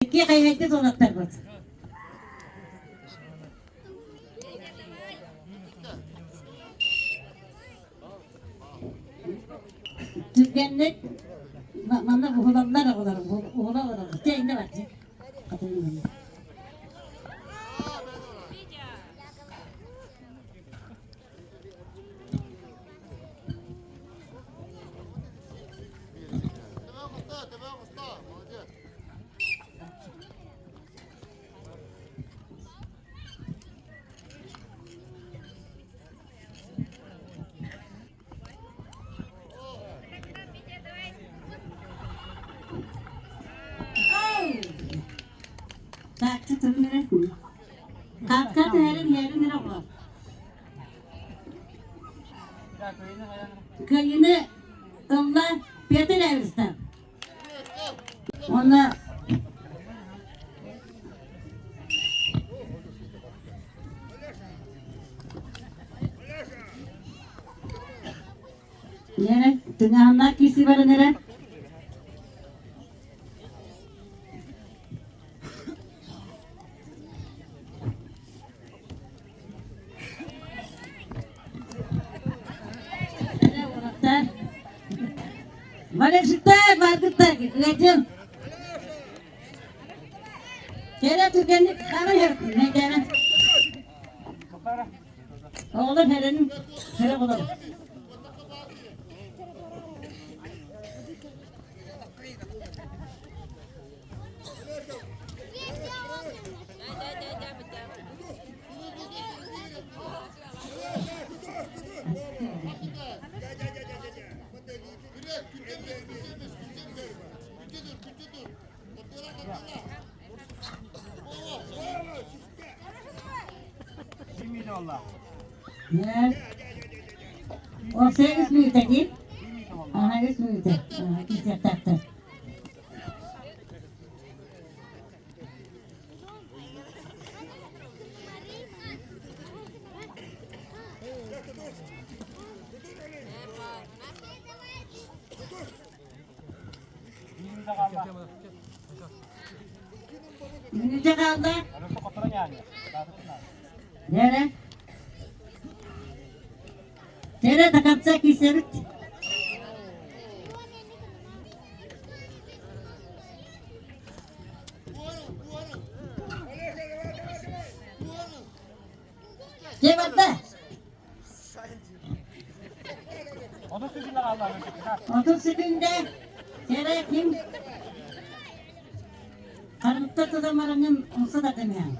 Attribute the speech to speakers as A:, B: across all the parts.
A: Икки хайыһайдыт уолаттарбыт. Түргэнник манна уһулаллар оҕолор уһула олороллор. Чэ, иннэ бар, чэ. Хатыҥ Так, Таатта түһэрин иһэрин эрэ оҕолор. Кыайыыны ылла Петр Эверстов. Уонна Нэрэ, тыҥаһыннаах киирсии баран эрэ. Валерчиктар, баргыттар, ыадьын. Кэрэ түргэнник хара иһэртин, мэйдээмэн. Оҕолор хэрэнин, хэрэ оҕолор. Ол үс мүнүүтэ дии. Аха үс мүнүүтэ. Киирсиэхтээхтэр. Мүнүүтэ хаалла. Нэрэ. Нэрэ до конца киирсэбит. Дьэ барда. 30 секунда. Кэрэ ким? Харымта тудамарыңын умса да дэмиһэн.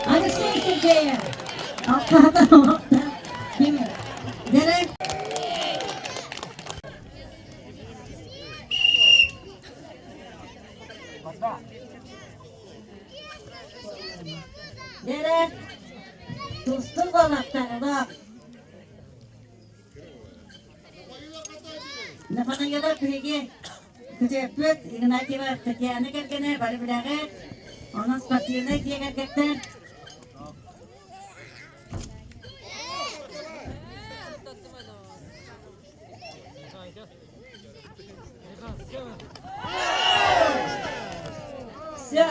A: Алексей Сергеев! Алтаһата Ким? Дерек! Дерек! Тустук олохтоох. Нафанаила биһиги күтүөппүт Игнатьева Татьяна кэргэнэ бары билэҕит. Онон спортивнай дьиэ кэргэттэр Все.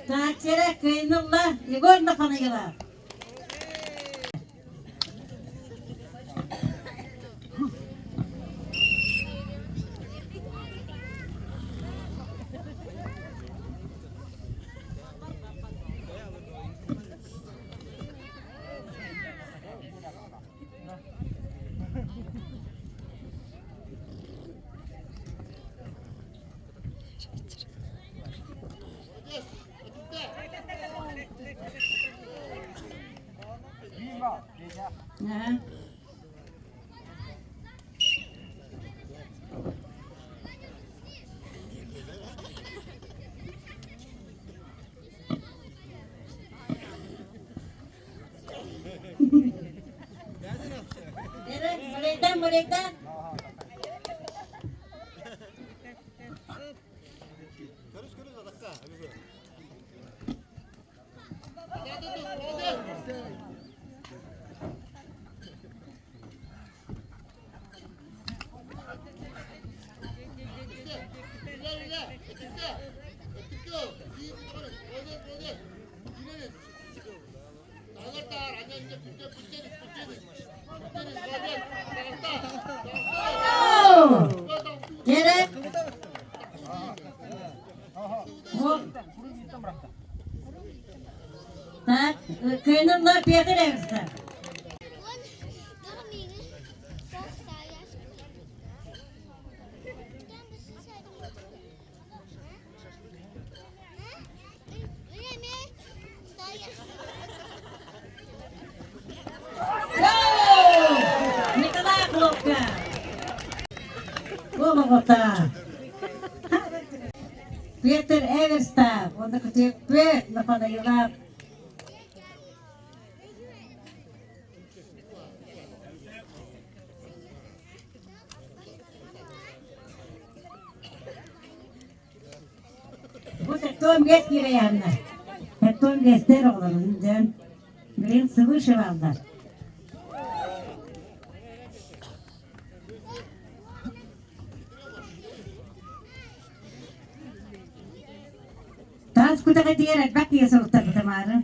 A: Так, Сера кыайынылла Егор Нафанаилов. Ага. Мулейдан, мулейдан. Керек. Так, кыйнымлар Петр Эвстер. Николай Хлопка! Головота! Петр Эверстав, он күтүөппүт Нафанаилов. Бу сэттион биэс киирэйээннэр. Сэттион биэстэр оҕолорун дьон билигин свыше бааллар. Таас күтэҕитигэр элбэх киһи суруттарбыта маары.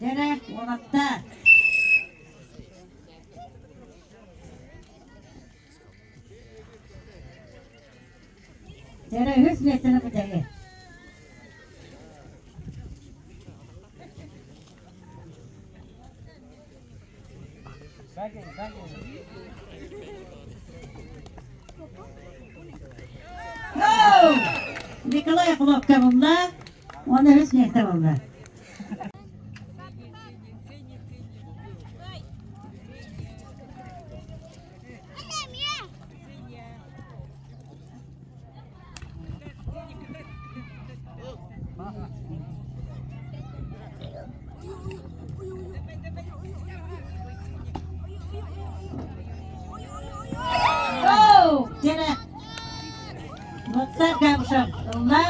A: Дьэрэ, уолаттар! Дьэрэ, үһүс миэстэни бүтэһи. Николай Хлопка булла, уонна үһүс миэстэ буолла. Дьэрэ, Владислав Габышев ылла.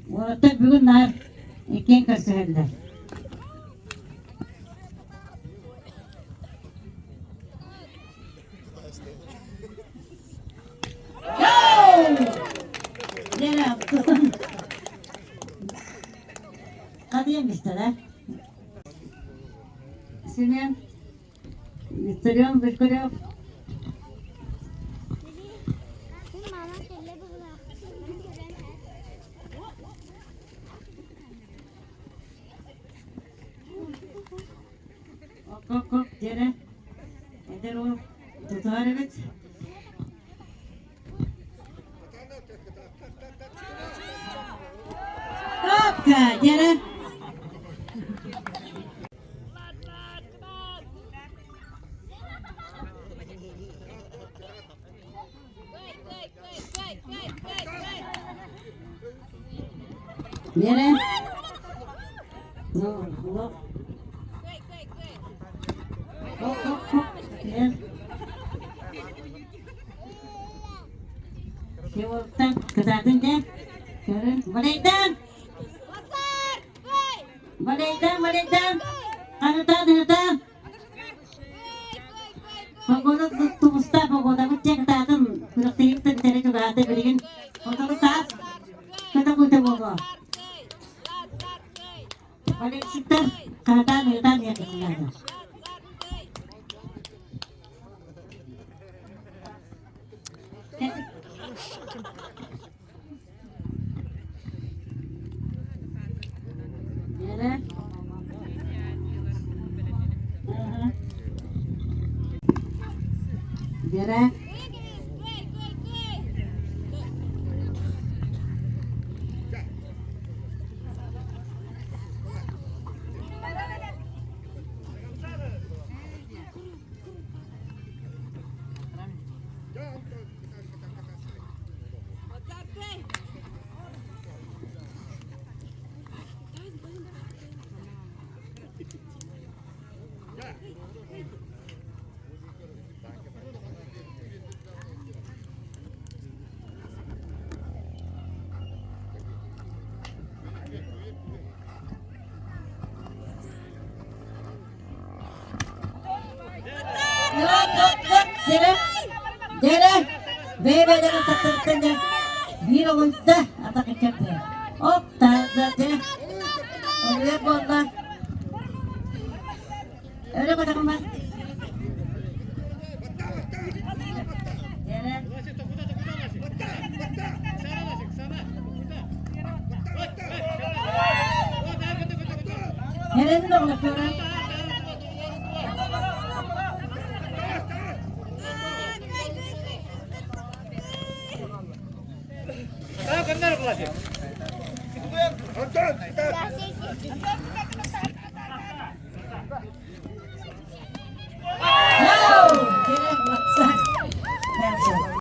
A: Уолаттар бүгүн наар иккиэн көрсүһэллэр. Хадыйан бистэ Семен Виссарион Бочкарев. Оп-оп-оп, дьэрэ. Эдэр уол тутуһар эбит. Хопка, дьэрэ. Дьэрэ. Ну, Севоктан кытаатын дьэ. Көрүн. Валейдан! Валейдан, Валейдан! Ханытаан, ханытаан! Погода тубуста, погодабыт дьэ кытаатын. Күрэхтэһиибит бүтэрэ чугаһаата билигин. Сотору саас көтө-көтө буолуо. Болельщиктар хаһытаан ыытаан иһэр Дьэрэ. Дьэрэ. Дьэрэ, дьэрэ, бэйэ-бэйэлэрин таптарыттан дьэ, биир оҕунта атах иккэрдэ. Оп, таһырдьа, дьэ, олуйар буолла. Өрө көтөҕүмэ. Дьэрэ. Нэресин оҕолор